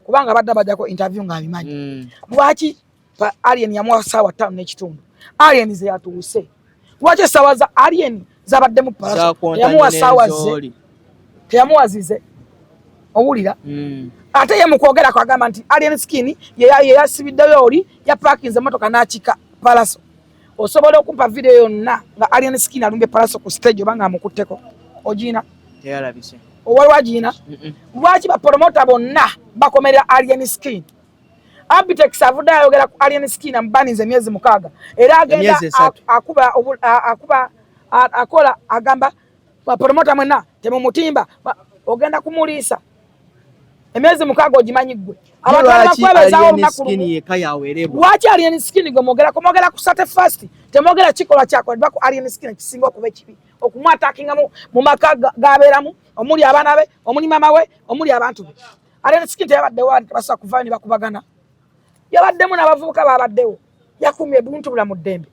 kubanga abadde abajjako interview ng'abimanyi, lwaki Alien yamuwa 5:15? Alien ze yatuuse, lwaki essaawa za Alien zabaddemu Palaso? Zakontanye Teyamuwa ssaawa ze. n'enzooli. Teyamuwa zize, owulira? Ate ye mukwogerako agamba nti Alien Skin ye yasibiddeyo oli yapakinze emotoka n'akika Palaso. Osobola okumpa video yonna nga Alien Skin alumbye Palaso ku stage oba nga amukutteko? Ogiina? Teyalabise. Owaliwo agiina? Mm-mm. Lwaki bapromota bonna bakomerera Alien Skin? Abitex avudde ayogera ku Alien Skin amubaninze emyezi 6 era agenda akuba akuba akola agamba bapromota mwenna temumutimba, ogenda kumuliisa emyezi 6 ogimanyi ggwe. Abantu abakwebezaawo olunaku lumu. Lwaki Alien Skin gwe mwogerako? Mwogera ku Sate Fast, temwogera kikolwa kyakolebwa ku Alien Skin ekisinga okuba ekibi, okumwatakinga mu maka g'abeeramu omuli abaana be, omuli maama we, omuli abantu be. Alien Skin teyabaddewo, tebasobola kuvaayo ne bakubagana, yabaddemu n'abavubuka babaddewo, yakumye ebuntu bulamu ddembe.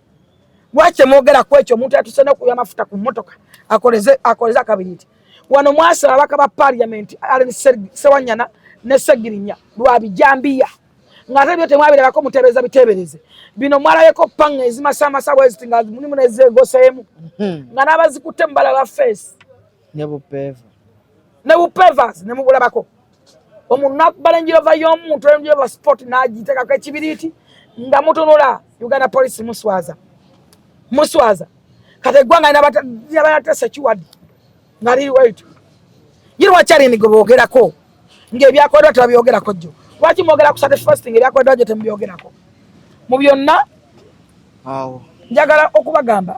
Lwaki temwogera ku ekyo? Omuntu yatuse n'okuyiwa amafuta ku mmotoka akoleze akabiriiti. Wano mwasaba ababaka ba parliament Allen Sewanyana ne Segirinya lwa bijambiya, ng'ate byo temwabirabako, muteebereza biteebereze. Bino mwalabeko panga ezimasamasa bweziti nga mulimu nezeegoseemu, nga n'abazikutte mubalaba face ne bupevas ne mubulabako. Omuntu n'akuba Range Rover y'omuntu, Range Rover Sport, n'agitekako ekibiriiti nga mutunula. Uganda Police, muswaza, muswaza. Kati eggwanga linabayate secured nga liri waitu ye. Lwaki Alien gwe boogerako ng'ebyakoleddwa tebabyogerako jjo? Lwaki mwogera ku Sate Fast ng'ebyakoleddwa jjo temubyogerako? Mu byonna njagala okubagamba,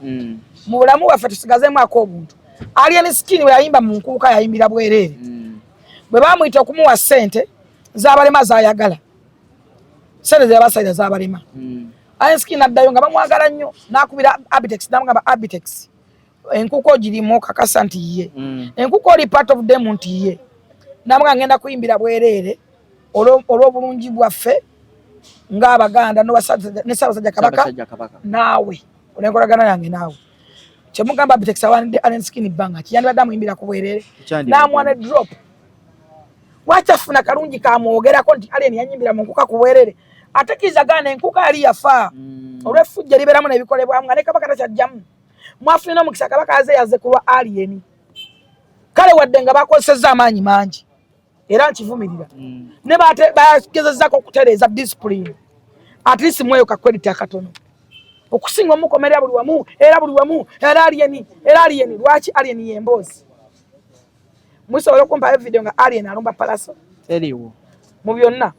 mu bulamu bwaffe tusigazeemu ak'obuntu. Alien Skin bwe yayimba mu nkuuka, yayimbira bwereere. Bwe bamuyita okumuwa ssente z'abalema z'ayagala, ssente zeyabasalira z'abalema, Alien Skin addayo nga bamwagala nnyo, n'akubira Abitex, n'amugamba, "Abitex, enkuuka ogirimu okakasa nti ye enkuuka oli part of them?" Nti ye. Namugamba, "Ngenda kuyimbira bwereere olw'obulungi bwaffe ng'Abaganda ne Ssaabasajja Kabaka naawe olw'enkolagana yange naawe." Kyemugamba, Abitex awanidde Alien Skin bbanga kiyandibadde amuyimbira ku bwereere n'amuwa ne drop. Lwaki afuna kalungi kamwogerako nti Alien yanyimbira mu nkuka ku bwereere? Ate kirizagaana enkuka yali yafa olw'effujjo eribeeramu n'ebikolebwamu nga ne Kabaka takyajjamu. Mwafunye n'omukisa, Kabaka aze yazze ku lwa Alien. Kale wadde nga bakozesezza amaanyi mangi, era nkivumirira, ne bagezezaako okutereeza discipline, at least mweyo ka credit akatono okusinga omukomerera buli wamu, era buli wamu, era Alien, era Alien. Lwaki Alien yemboozi? Musobola okumpayo video nga Alien alumba Palaso? Eriwo. Mu byonna,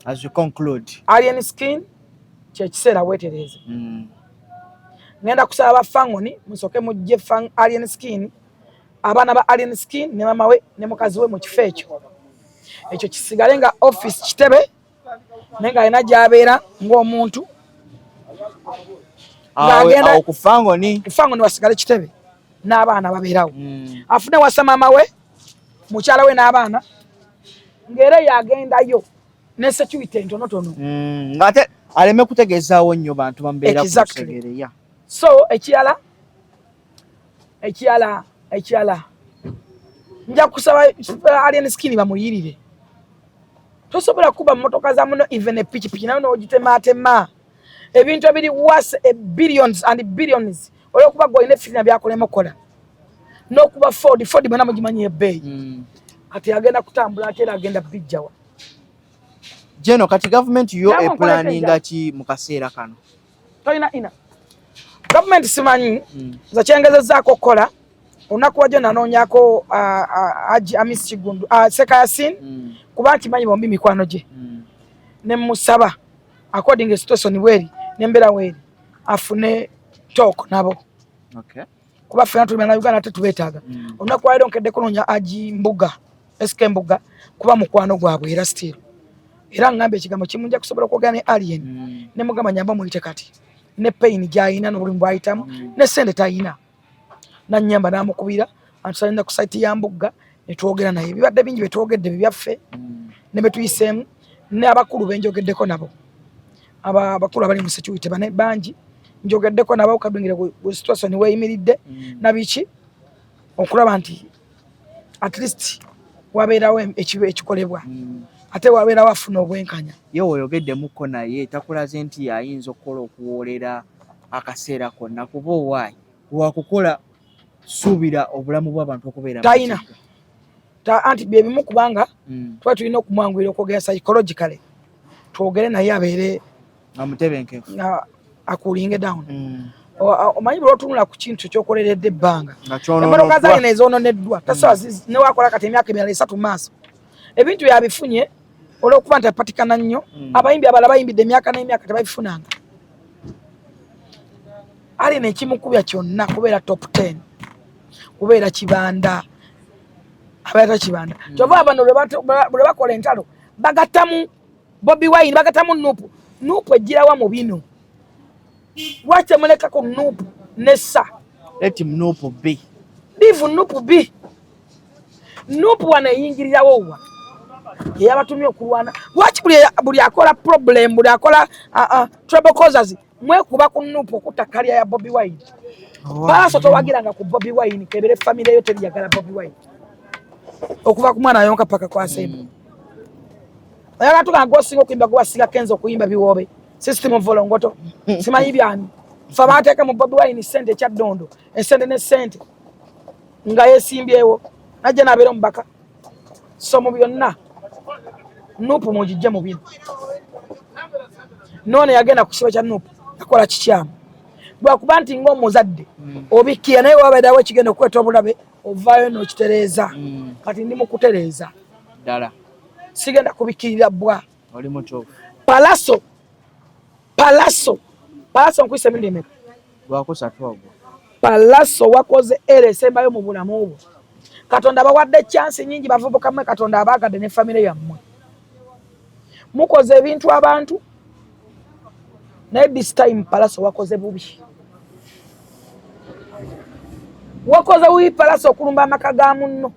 As we conclude, Alien Skin, kyekiseera weetereeze. Ngenda kusaba ba Fangoni musooke mujje Alien Skin, abaana ba Alien Skin ne mama we ne mukazi we mu kifo ekyo. Ekyo kisigale nga office kitebe, naye nga alina gy'abeera ng'omuntu. Awo ku Fangoni. Fangoni wasigale kitebe n'abaana babeerawo. Afune wasa maama we, mukyala we n'abaana, ng'era yagendayo ne security entonotono. Ng'ate aleme kutegeezaawo nnyo bantu bamubeera ku lusegere. So ekirala nja kusaba Alien Skin bamuyirire. Tosobola kuba mmotoka za muno, even epikipiki nayo n'ogitemaatema, ebintu ebiri worth billions and billions, olwokuba gwe olina efitina byakulema okukola n'okuba Ford. Ford mwena mugimanyi ebbeeyi. Kati agenda kutambula ate era agenda bijjawa? Jeno, kati gavumenti yo eplaninga ki mu kaseera kano? Tolina ina gavumenti simanyi. Nze kyengezezaako okukola, olunaku wajjo nanoonyako Haji Amis Kigundu, Seka Yasin, kuba nkimanyi bombi mikwano gye, ne musaba according situation bweri nembeera weeri afune talk nabo, kuba ffena tuli Bannayuganda ate tubeetaaga. Olunaku lwaleero nkedde kunoonya Haji Mbuga, SK Mbuga, kuba mukwano gwabwe era still era ngambye ekigambo kimu, nja kusobola okwogera ne Alien ne mugamba, "Nyamba muyite kati ne pain gy'ayina n'obulimu bw'ayitamu ne sente tayina." Nanyamba n'amukubira antusalina ku site ya Mbugga ne twogera naye. Bibadde bingi byetwogedde bibyaffe ne betuyiseemu n'abakulu benjogeddeko nabo, abakulu abali mu security bane bangi njogeddeko nabo kadungire ku situation weeyimiridde nabiki, okulaba nti at least wabeerawo ekibi ekikolebwa, ate wabeerawo afuna obwenkanya. Ye weoyogeddemukko naye takulaze nti ayinza okukola okuwoolera akaseera konna, kuba owaayi wakukola suubira obulamu bw'abantu okubeera Talina. Anti byebimu, kubanga tuba tulina okumwanguyira okwogera psychologically, twogere naye abeere nga mutebenkevu, nga acoolinge down. Omanyi bwe otunula ku kintu kyokoleredde ebbanga, nga emmotoka kyononoddwa, zalina ezoononeddwa tasobola newakola kati emyaka emirala 3 maaso, ebintu byabifunye. Olw'okuba nti apatikana nnyo. Abayimbi abalala bayimbidde emyaka n'emyaka tebabifunanga. Alien ekimukubya kyonna kubeera top 10, kubeera kibanda, abeera kibanda. Kyova bano lwe bakola entalo bagattamu Bobi Wine, bagattamu NUP. NUP ejjirawa mu bino? Lwaki temulekako NUP nessa? Let NUP be. Leave NUP be. NUP wano eyingirirawo wa eyabatumye okulwana? Lwaki buli akola problem, buli akola trouble causers mwekuba ku NUP okutta career ya Bobi Wine? Pallaso, towagiranga ku Bobi Wine. Kebere famire yo, teriyagala Bobi Wine, okuva ku mwana ayonka paka kwasemba. Oyagala tugamba gwosinga okuyimba, gwewasinga Kenzo okuyimba biwoobe, system volongoto, simanyi byani. Fe bateeka mu Bobi Wine sente ekyaddondo, esente ne sente nga yesimbyewo najja nabeera omubaka. So mu byonna NUP mugijje mu bino. Noono yagenda ku kisibo kya NUP yakola kikyamu, lwakuba nti ng'omuzadde obikkira, naye wabeerawo ekigenda okukweta obulabe, ovaayo n'okitereeza. Kati ndi mu kutereeza. Ddala. Sigenda kubikkirira bwa. Oli mutuufu. Pallaso, Pallaso, Pallaso, nkuyisa emirundi emeka? Lwakusatu ogwo. Pallaso, wakoze era esembayo mu bulamu bwo. Katonda bawadde chance nyingi, bavubuka mmwe. Katonda abaagadde ne famire yammwe. Mukoze ebintu abantu, naye this time Pallaso wakoze bubi, wakoze bubi Pallaso, okulumba amaka ga munno,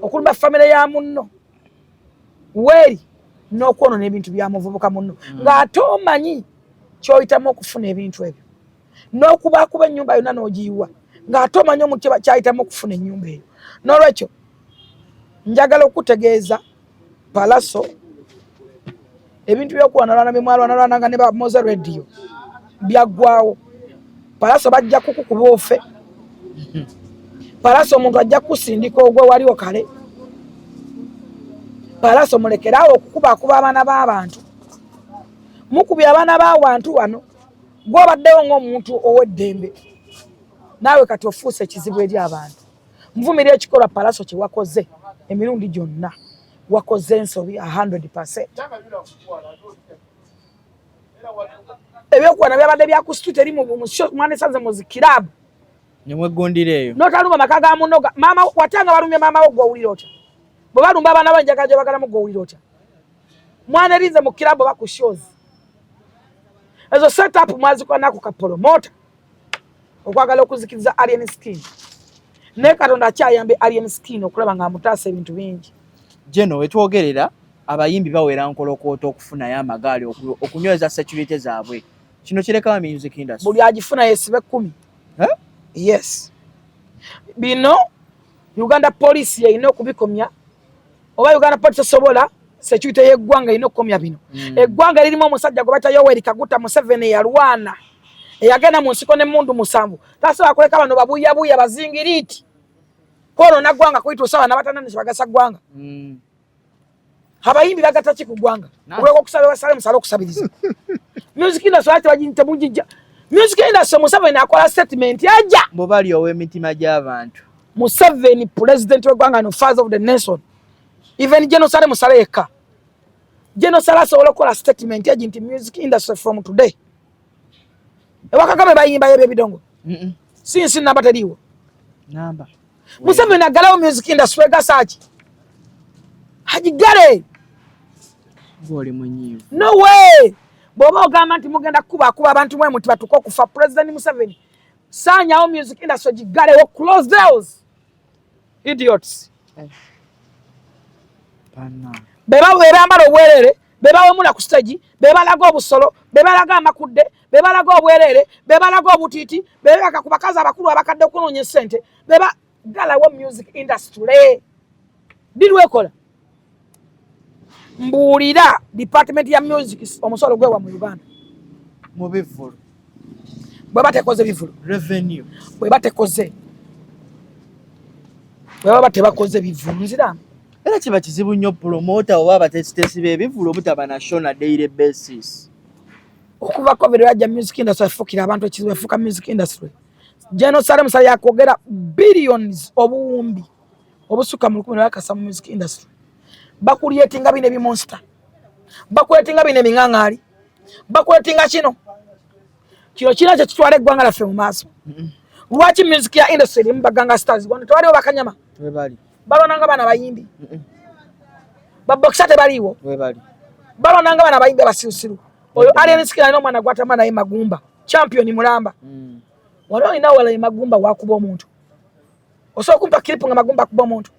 okulumba famire ya munno weeri, n'okwonona ebintu bya muvubuka munno, ng'ate omanyi kyoyitamu okufuna ebintu ebyo, n'okubakuba ennyumba yonna n'ogiyiwa, ng'ate omanyi omuntu kyayitamu okufuna ennyumba eyo. N'olwekyo njagala okutegeeza Pallaso, ebintu byokulwanalwana bye mwalwanalwananga ne ba Mowzey Radio byaggwawo. Pallaso, bajja kukukuba ofe. Pallaso, omuntu ajja kukusindika ogwe waliwo kale. Pallaso, mulekeraawo okukubakuba abaana b'abantu. Mukubye abaana b'abantu wano. Gwobaddewo ng'omuntu ow'eddembe, naawe kati ofuuse ekizibu eri abantu. Nvumirira ekikolwa Pallaso kye wakoze emirundi gyonna. Wakoze ensobi 100. Ebyokuwana byabadde bya ku street eri mwana esanze mu zikirabu. Nemweggundira eyo. Notalumba maka ga munno. Maama watanga balumye maama wo, gwowulira otya? Bwe balumba abaana bo, enjagala gyobagalamu, gwowulira otya? Mwana erinze mu kirabu oba ku shows ezo, setup mwazikola naku ka promoter okwagala okuzikiriza Alien Skin. Naye Katonda akyayambye Alien Skin okulaba nga amutaasa ebintu bingi. Geno wetwogerera, abayimbi bawera nkolokooto okufunayo amagaali okunyweza security zaabwe. Kino kirekawa music industry? Buli agifuna yesibe 10. Eh? Yes, bino Uganda Police yeyina okubikomya, oba Uganda Police esobola, security y'eggwanga erina okukomya bino. Eggwanga lirimu omusajja gwe bata Yoweri Kaguta Museveni, eyalwana, eyagenda mu nsiko n'emmundu 7, tasobola kuleka bano babuyabuya bazingiriiti kwolona ggwanga kuyituusa bano abatanane kibagasa ggwanga. Abayimbi bagatta ki ku ggwanga? Okuleka okusaba basale musale okusabiriza music industry ate temugijja music industry. Museveni akola statement ajja. Bwe bali ow'emitima gy'abantu. Museveni, president w'eggwanga, no father of the nation, even General Saleh Musale yekka, General Saleh asobola okukola statement egi nti music industry from today. Ewa Kagame bayimbayo ebyebidongo? Sinsi namba teriiwo. Namba. Museveni agalawo music industry, egasaki agigale. Gwoli munyiivu. No way! Bw'oba ogamba nti mugenda kukubakuba abantu mwe muti batuke okufa, President Museveni, saanyawo music industry, gigalewo, close those idiots. Bana. Bebambala obwerere, bebawemula ku stage, bebalaga obusolo, bebalaga amakudde, bebalaga obwerere, bebalaga obutiiti, bebaka ku bakazi abakulu abakadde okunoonya essente. Beba galawo music industry dirwekola. Mbuulira, department ya music omusolo gwewa mu Uganda? Mu bivvulu. Bweba tekoze bivvulu. Revenue. Bweba tekoze, bwe baba tebakoze bivvulu, nziramu. Era kiba kizibu nnyo promoter oba abateesiteesi b'ebivvulu obutaba na show na daily basis. Okuva COVID yajja, music industry efuukira abantu ekizibu, efuuka music industry. General Saleh Musale yakwogera billions, obuwumbi obusukka mu 1000 bakasa mu music industry, bakulyetinga bino ebimonster. Bakwetinga bino emiŋaŋaali, bakwetinga kino kino kirina kyekitwala eggwanga laffe mu maaso. Lwaki music ya industry erimu baganga stars wano tewaliwo bakanyama balwananga baana bayimbi babokisa tebaliiwo balwananga baana bayimbi abasirusiru. Oyo Alien Skin alina omwana gwatama naye Magumba champion mulamba. Wali olina wala Magumba wakuba omuntu, osobola okumpa clip nga Magumba akuba omuntu?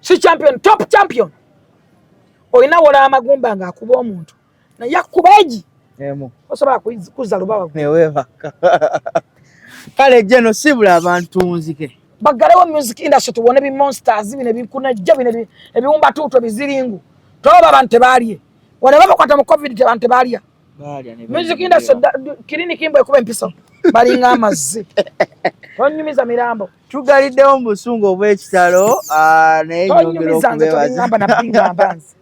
Si champion, top champion. Olina wola Amagumba nga akuba omuntu naye akuba egi osobola kuzza lubawa. Newebaka kale jeno sibula abantu nzike. Baggalewo music industry tubone bi monsters bino ebikunajja bino ebiwumba tuutu ebiziringu. Tolaba abantu tebalye wano babakwata mu COVID, abantu tebalya. Music industry clinic imbo ekuba empiso balinga amazzi tonyumiza mirambo. Tugaliddewo mu busungu obw'ekitalo, naye nyongera okubebaza. Nabigamba nze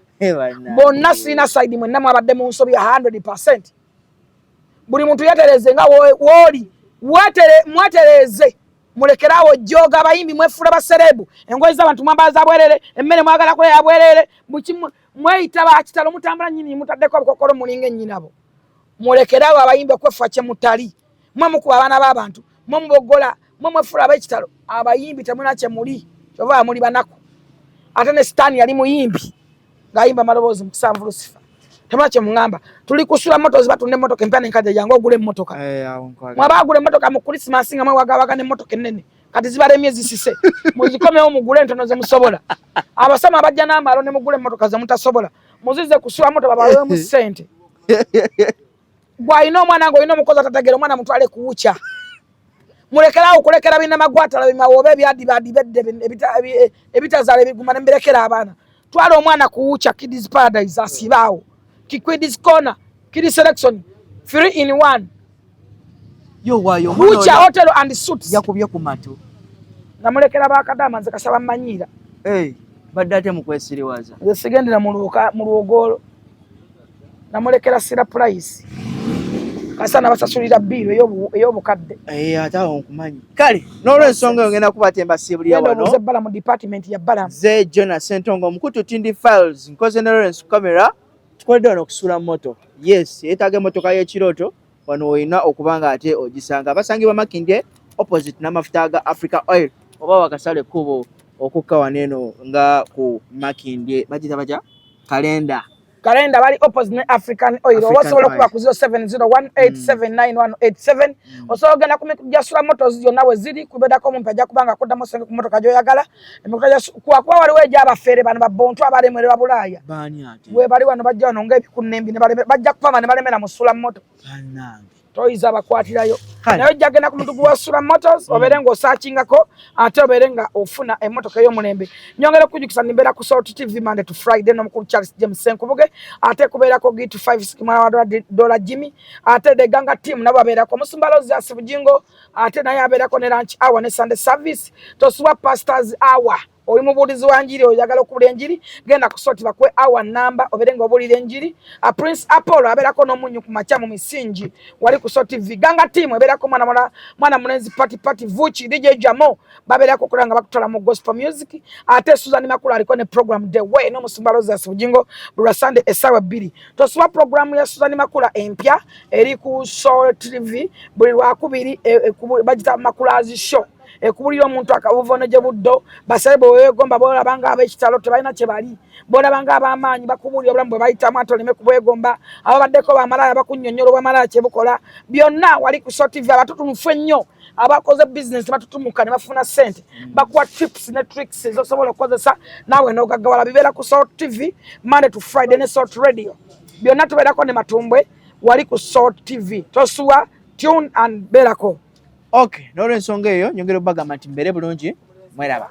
bonna sirina side, mwenna mwabadde mu nsobi 100%. Buli muntu yetereze nga wooli mwetereze, mulekerawo joga. Abayimbi mwefula ba celeb, engoye z'abantu mwambala za bwerere, emmere mwagala kulya ya bwerere, mweyita bakitalo, mutambula nyini mutaddeko obukokolo mulinga ennyinabo. Mulekerawo abayimbi okwefufa kye mutali. Mwe mukuba abaana b'abantu, mwe mubogola, mwe mwefula ab'ekitalo. Abayimbi temulina kye muli, kyova muli banaku. Ate ne Sitaani yali muyimbi ng'ayimba amaloboozi mu kisanvu Lusifa. Temulina kye muŋŋamba. Tuli kusula motos, batunda emmotoka empya n'enkadde. Jangu ogula emmotoka. Mwaba agula emmotoka mu Krisimansi nga mwewagawaga n'emmotoka ennene, kati zibalemye zisise, muzikomewo mugule entono ze musobola. Abasama abajja n'amaalo ne mugula emmotoka ze mutasobola, muzize kusula moto babawemu ssente. Gwalina omwana nga olina omukozi atategera, omwana mutwale kuwukya. Mulekerawo okulekera binamagwatala bimawobe ebyadibadibedde ebitazaala ebiguma nembirekera abaana. Twala omwana kuwukya Kids Paradise, asibaawo Kids Corner, Kids Selection, 3 in 1. Wucha Hotel and Suites. Yakubye ku matu. Namulekera bakadama, nze kasaba mmanyiira. Badde ate mukwesiriwaza. Nze sigendera mu lwogolo. Namulekera sira price kasa nabasasulira bill ey'obukadde. Ate awo nkumanyi. Kale n'olwensonga eyo ngenda kuba tembasiibulira wano. Obuuze Balamu, department ya Balamu. Ze Jona Sentongo omukutu Tindi Files, nkoze ne Lawrence Camera, tukoledde wano okusula moto. Yes, yeetaaga emmotoka y'ekirooto, wano olina okuba nga ate ogisanga. Basangibwa Makindye opposite n'amafuta ga Africa Oil, oba wakasala ekkubo okukka wano eno nga ku Makindye bagita batya, Kalenda. Kalenda, bali opposite ne African Oil. Oba osobola okuba ku 0701879187. Osobola ogenda ku mikutu gya Sula Motors yonna we ziri kubeerako omumpi ajja kubanga akuddamu sente ku motoka gy'oyagala. Emikutu kuba waliwo egy'abafeere bano babontu abalemererwa Bulaaya we bali wano, bajja wano ng'ebikunembi bajja kupama ne balemera mu Sula Moto, toyiza bakwatirayo. Naye ojja genda ku mutugu wa Sula Motors, obeere ng'osaakingako ate obeere nga ofuna emmotoka ey'omulembe. Nyongera okujukisa nimbeera ku Salt TV Monday to Friday n'omukulu Charles James Senkubuge, ate kubeerako Gitu 5 mwana wa Dola Jimmy, ate the Ganga team nabo babeerako, Omusumba Rosius Bujingo ate naye abeerako ne lunch hour ne Sunday service. Tosubwa pastors hour. Oli mubuulizi wa njiri, oyagala okubula enjiri, genda ku Salt bakuwe hour namba obeere ng'obuulira enjiri. Prince Apollo abeerako n'omunyu ku makya mu misingi wali ku Salt TV. Ganga team ebeerako mwana mwana mulenzi party party Vuki, DJ Jamo babeerako okulaba nga bakutwala mu gospel music. Ate Susan Makula aliko ne program The Way n'omusumba Rosius Bujingo buli lwa Sunday essaawa 2. Tosuba program ya Susan Makula empya eri ku Salt TV buli lwakubiri, bagita Makula's Show, ekubulira omuntu akabuvono gye buddo basale bwe weegomba bolaba nga ab'ekitalo tebalina kye bali, bolaba nga ab'amaanyi bakubuulira obulamu bwe bayitamu ate oleme kubwegomba. Ababaddeko bamalaaya bakunnyonnyola obwamalaaya kye bukola. Byonna wali ku Salt TV. Abatutumufu ennyo abakoze bizinesi batutumuka ne bafuna ssente, bakuwa tips ne tricks ezosobola okukozesa naawe n'ogaggawala. Bibeera ku Salt TV Monday to Friday ne Salt Radio. Byonna tubeerako ne Matumbwe wali ku Salt TV. Tosuwa, tune and beerako. Okay, n'olwensonga eyo nyongera okubagamba nti mbeere bulungi, mweraba.